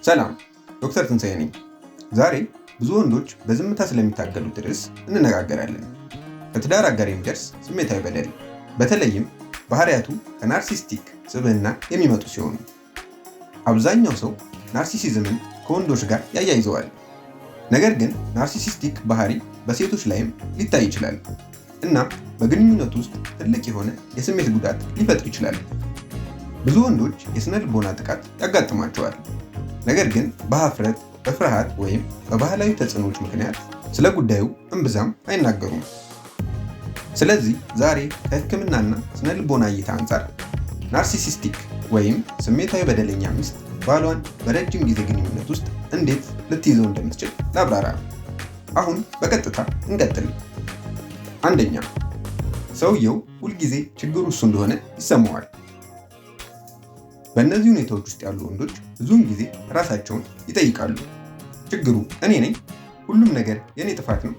ሰላም፣ ዶክተር ትንሳኤ ነኝ። ዛሬ ብዙ ወንዶች በዝምታ ስለሚታገሉት ርዕስ እንነጋገራለን። ከትዳር አጋር የሚደርስ ስሜታዊ በደል፣ በተለይም ባህሪያቱ ከ narcissistic ስብዕና የሚመጡ ሲሆኑ። አብዛኛው ሰው narcissism ን ከወንዶች ጋር ያያይዘዋል። ነገር ግን narcissistic ባህሪ በሴቶች ላይም ሊታይ ይችላል እና በግንኙነት ውስጥ ትልቅ የሆነ የስሜት ጉዳት ሊፈጥር ይችላል። ብዙ ወንዶች የስነ ልቦና ጥቃት ያጋጥማቸዋል። ነገር ግን በሀፍረት፣ በፍርሃት ወይም በባህላዊ ተጽዕኖዎች ምክንያት ስለ ጉዳዩ እምብዛም አይናገሩም። ስለዚህ ዛሬ ከሕክምናና ስነ ልቦና እይታ አንጻር narcissistic ወይም ስሜታዊ በደለኛ ሚስት ባሏን በረጅም ጊዜ ግንኙነት ውስጥ እንዴት ልትይዘው እንደምትችል ላብራራ። አሁን በቀጥታ እንቀጥል። አንደኛ፣ ሰውየው ሁልጊዜ ችግሩ እሱ እንደሆነ ይሰማዋል። በእነዚህ ሁኔታዎች ውስጥ ያሉ ወንዶች ብዙውን ጊዜ ራሳቸውን ይጠይቃሉ። ችግሩ እኔ ነኝ? ሁሉም ነገር የእኔ ጥፋት ነው?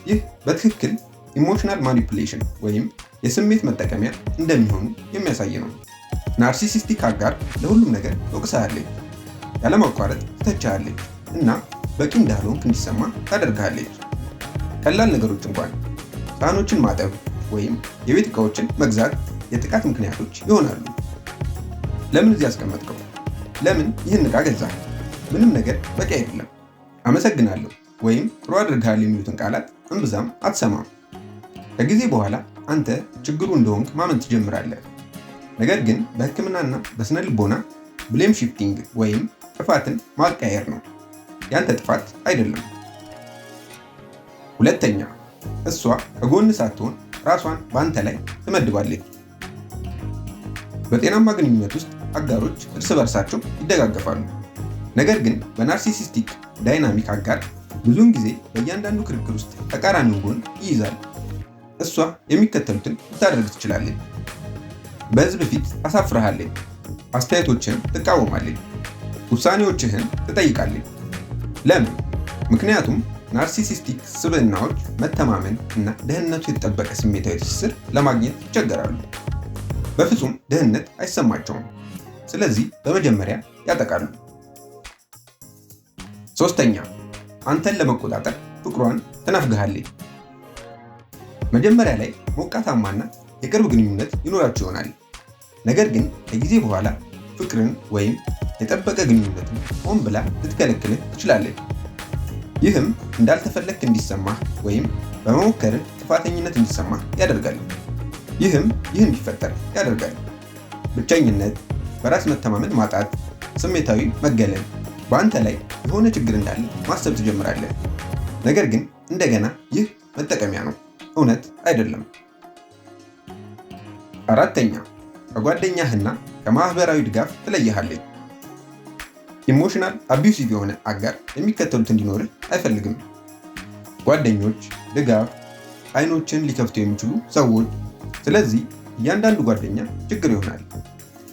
ይህ በትክክል emotional manipulation ወይም የስሜት መጠቀሚያ እንደሚሆኑ የሚያሳይ ነው። Narcissistic አጋር ለሁሉም ነገር ትወቅስሃለች፣ ያለማቋረጥ ትተቻለች እና በቂ እንዳልሆንክ እንዲሰማ ታደርግሃለች። ቀላል ነገሮች እንኳን፣ ሳህኖችን ማጠብ ወይም የቤት ዕቃዎችን መግዛት፣ የጥቃት ምክንያቶች ይሆናሉ። ለምን እዚህ ያስቀመጥከው? ለምን ይህን ዕቃ ገዛህ? ምንም ነገር በቂ አይደለም። አመሰግናለሁ ወይም ጥሩ አድርገሃል የሚሉትን ቃላት እምብዛም አትሰማም። ከጊዜ በኋላ አንተ ችግሩ እንደሆንክ ማመን ትጀምራለህ። ነገር ግን በሕክምናና በስነ ልቦና blame shifting ወይም ጥፋትን ማቀያየር ነው። ያንተ ጥፋት አይደለም። ሁለተኛ፣ እሷ ከጎንህ ሳትሆን ራሷን በአንተ ላይ ትመድባለች። በጤናማ ግንኙነት ውስጥ አጋሮች እርስ በርሳቸው ይደጋገፋሉ። ነገር ግን በ narcissistic dynamic አጋር ብዙውን ጊዜ በእያንዳንዱ ክርክር ውስጥ ተቃራኒውን ጎን ይይዛል። እሷ የሚከተሉትን ልታደርግ ትችላለች። በሕዝብ ፊት ታሳፍርሃለች፣ አስተያየቶችህን ትቃወማለች፣ ውሳኔዎችህን ትጠይቃለች። ለምን? ምክንያቱም narcissistic ስብዕናዎች መተማመን እና ደህንነቱ የተጠበቀ ስሜታዊ ትስስር ለማግኘት ይቸገራሉ። በፍጹም ደህንነት አይሰማቸውም። ስለዚህ በመጀመሪያ ያጠቃሉ። ሶስተኛ፣ አንተን ለመቆጣጠር ፍቅሯን ትነፍግሃለች። መጀመሪያ ላይ ሞቃታማና የቅርብ ግንኙነት ይኖራችሁ ይሆናል። ነገር ግን ከጊዜ በኋላ ፍቅርን ወይም የጠበቀ ግንኙነትን ሆን ብላ ልትከለክልህ ትችላለች። ይህም እንዳልተፈለግክ እንዲሰማህ ወይም በመሞከርህ ጥፋተኝነት እንዲሰማህ ያደርጋል። ይህም ይህ እንዲፈጠር ያደርጋል። ብቸኝነት፣ በራስ መተማመን ማጣት፣ ስሜታዊ መገለል፣ በአንተ ላይ የሆነ ችግር እንዳለ ማሰብ ትጀምራለህ። ነገር ግን እንደገና ይህ መጠቀሚያ ነው፣ እውነት አይደለም። አራተኛ፣ ከጓደኛህና ከማህበራዊ ድጋፍ ትለይሃለች። Emotional abusive የሆነ አጋር የሚከተሉት እንዲኖርህ አይፈልግም። ጓደኞች፣ ድጋፍ፣ አይኖችን ሊከፍቱ የሚችሉ ሰዎች። ስለዚህ እያንዳንዱ ጓደኛ ችግር ይሆናል።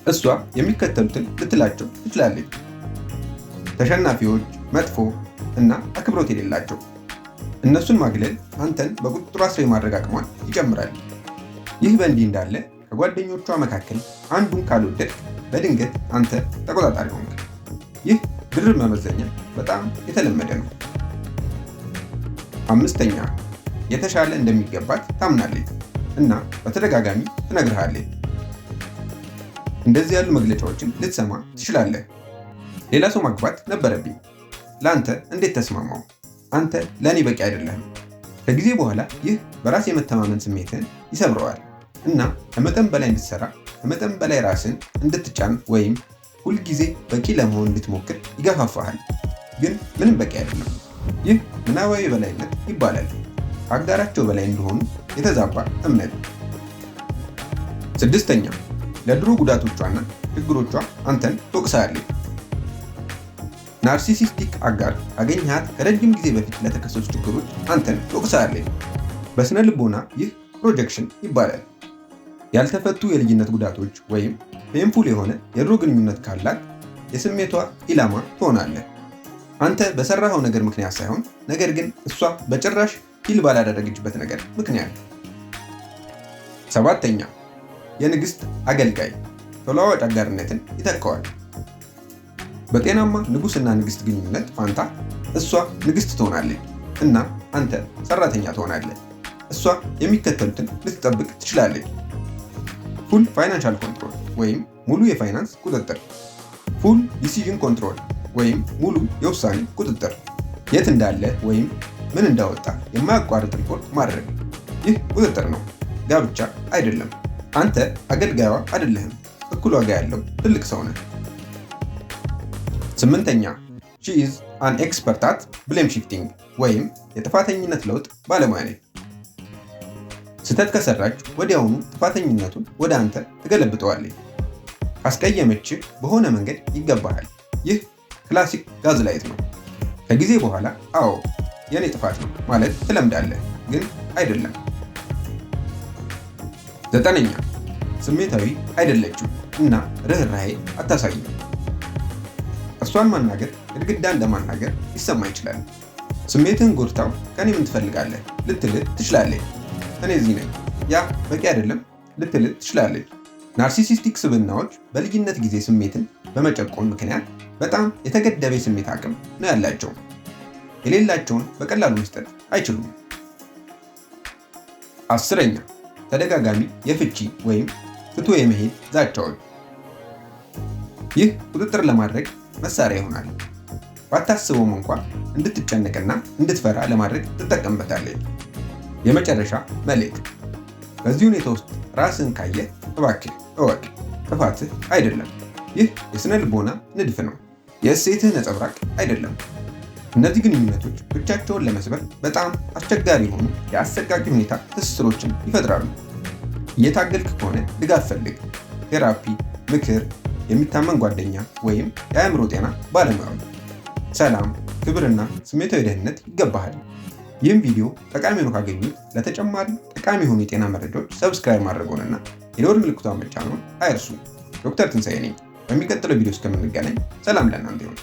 እሷ የሚከተሉትን ልትላቸው ትችላለች። ተሸናፊዎች፣ መጥፎ እና አክብሮት የሌላቸው። እነሱን ማግለል አንተን በቁጥጥሯ ስር የማድረግ አቅሟን ይጨምራል። ይህ በእንዲህ እንዳለ ከጓደኞቿ መካከል አንዱን ካልወደድክ በድንገት አንተ ተቆጣጣሪ ሆንክ። ይህ ድርብ መመዘኛ በጣም የተለመደ ነው። አምስተኛ፣ የተሻለ እንደሚገባት ታምናለች እና በተደጋጋሚ ትነግርሃለች። እንደዚህ ያሉ መግለጫዎችን ልትሰማ ትችላለህ። ሌላ ሰው ማግባት ነበረብኝ። ለአንተ እንዴት ተስማማው? አንተ ለእኔ በቂ አይደለህም። ከጊዜ በኋላ ይህ በራስ የመተማመን ስሜትህን ይሰብረዋል እና ከመጠን በላይ እንድትሰራ፣ ከመጠን በላይ ራስን እንድትጫን ወይም ሁልጊዜ በቂ ለመሆን እንድትሞክር ይገፋፋሃል። ግን ምንም በቂ አይደለም። ይህ ምናባዊ የበላይነት ይባላል። ከአጋራቸው በላይ እንደሆኑ የተዛባ እምነት። ስድስተኛ፣ ለድሮ ጉዳቶቿና ችግሮቿ አንተን ትወቅሳለች። Narcissistic አጋር ካገኘሃት ከረጅም ጊዜ በፊት ለተከሰቱ ችግሮች አንተን ትወቅሳለች። በስነ ልቦና ይህ projection ይባላል። ያልተፈቱ የልጅነት ጉዳቶች ወይም painful የሆነ የድሮ ግንኙነት ካላት የስሜቷ ኢላማ ትሆናለህ። አንተ በሰራኸው ነገር ምክንያት ሳይሆን፣ ነገር ግን እሷ በጭራሽ heal ባላደረገችበት ነገር ምክንያት። ሰባተኛ፣ የንግስት አገልጋይ ተለዋዋጭ አጋርነትን ይተካዋል። በጤናማ ንጉሥና ንግሥት ግንኙነት ፋንታ እሷ ንግሥት ትሆናለች እና አንተ ሰራተኛ ትሆናለህ። እሷ የሚከተሉትን ልትጠብቅ ትችላለች። Full financial control ወይም ሙሉ የፋይናንስ ቁጥጥር፣ full decision control ወይም ሙሉ የውሳኔ ቁጥጥር፣ የት እንዳለ ወይም ምን እንዳወጣ የማያቋርጥ ሪፖርት ማድረግ። ይህ ቁጥጥር ነው፣ ጋብቻ አይደለም። አንተ አገልጋይዋ አይደለህም፣ እኩል ዋጋ ያለው ትልቅ ሰው ነህ። ስምንተኛ፣ she is an expert at blame shifting ወይም የጥፋተኝነት ለውጥ ባለሙያ ነች። ስህተት ከሰራች ወዲያውኑ ጥፋተኝነቱን ወደ አንተ ትገለብጠዋለች። ካስቀየመችህ በሆነ መንገድ ይገባሃል። ይህ classic gaslight ነው። ከጊዜ በኋላ "አዎ፣ የኔ ጥፋት ነው" ማለት ትለምዳለህ፣ ግን አይደለም። ዘጠነኛ፣ ስሜታዊ አይደለችም እና ርኅራሄ አታሳይም። እሷን ማናገር ግድግዳ እንደማናገር ሊሰማ ይችላል። ስሜትህን ጎድታው "ከኔ ምን ትፈልጋለህ?" ልትልህ ትችላለች። "እኔ እዚህ ነኝ፣ ያ በቂ አይደለም?" ልትልህ ትችላለች። Narcissistic ስብዕናዎች በልጅነት ጊዜ ስሜትን በመጨቆን ምክንያት በጣም የተገደበ የስሜት አቅም ነው ያላቸው። የሌላቸውን በቀላሉ መስጠት አይችሉም። 10ኛ፣ ተደጋጋሚ የፍቺ ወይም ትቶ የመሄድ ዛቻዎች። ይህ ቁጥጥር ለማድረግ መሳሪያ ይሆናል። ባታስበውም እንኳ እንድትጨነቅና እንድትፈራ ለማድረግ ትጠቀምበታለች። የመጨረሻ መልእክት፣ በዚህ ሁኔታ ውስጥ ራስህን ካየህ እባክህ እወቅ፣ ጥፋትህ አይደለም። ይህ የስነ ልቦና ንድፍ ነው፣ የእሴትህ ነጸብራቅ አይደለም። እነዚህ ግንኙነቶች ብቻቸውን ለመስበር በጣም አስቸጋሪ የሆኑ የአሰቃቂ ሁኔታ ትስስሮችን ይፈጥራሉ። እየታገልክ ከሆነ ድጋፍ ፈልግ። Therapy፣ ምክር፣ የሚታመን ጓደኛ ወይም የአእምሮ ጤና ባለሙያዎች። ሰላም፣ ክብርና ስሜታዊ ደህንነት ይገባሃል። ይህም ቪዲዮ ጠቃሚ ሆኖ ካገኙት ለተጨማሪ ጠቃሚ የሆኑ የጤና መረጃዎች subscribe ማድረግዎንና የደወል ምልክቷን መጫንዎን አይርሱ። ዶክተር ትንሳኤ ነኝ። በሚቀጥለው ቪዲዮ እስከምንገናኝ ሰላም ለእናንተ ይሁን።